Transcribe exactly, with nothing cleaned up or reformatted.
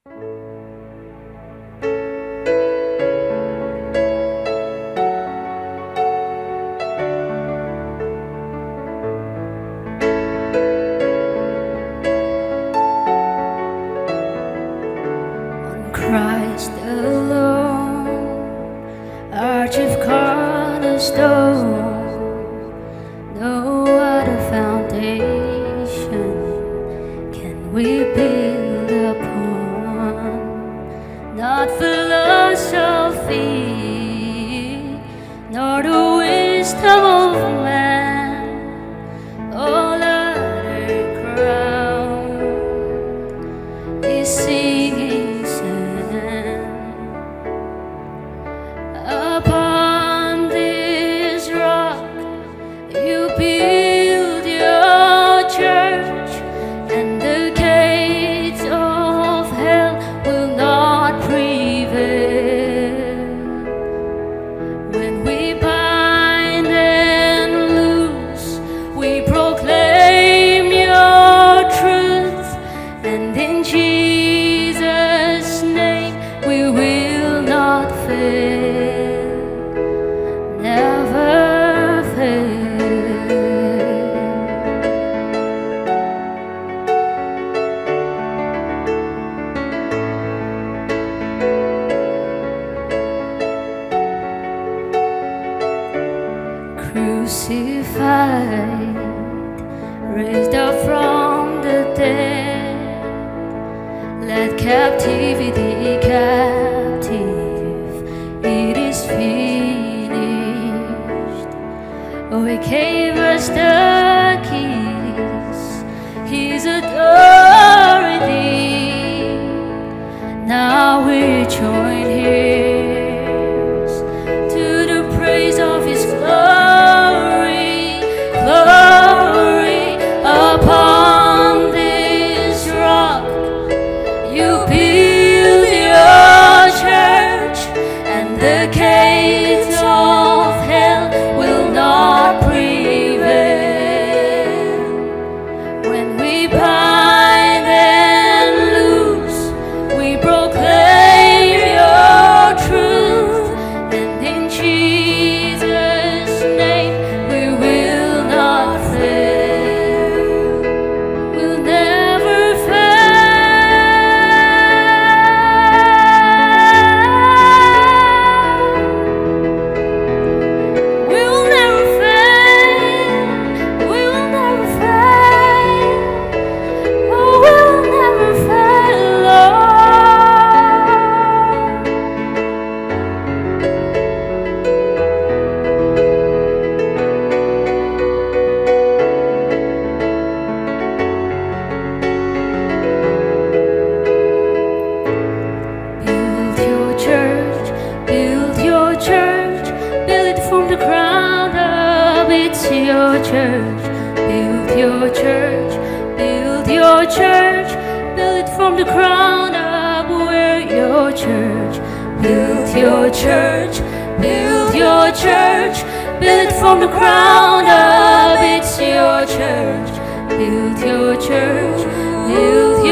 On Christ alone, our chief cornerstone, no other foundation can we build upon. Not philosophy, nor the wisdom of man, all other ground is sinking sand. Upon this rock you build your church, and the gates of hell will not prevail. When we bind and loose, we proclaim your truth, and in Jesus' name we will not fail, never fail. Crucified, raised up from the dead, led captivity captive, it is finished. Oh, he gave us the keys, his authority. Now we join hands to the praise of his glory, glory. Upon this rock you build your church, and the gates of hell will not prevail. When we bind and loose, we proclaim your truth, and in Jesus' name we will not fail. We'll never fail. We'll never fail. We'll never fail. Oh, we'll never fail, Lord. Build your church, build your church, build it from the ground up, it's your church. Build your church, build your church, build it from the ground up, we're your church. Build your church, build your church, build it from the ground up, it's your church. Build your church, build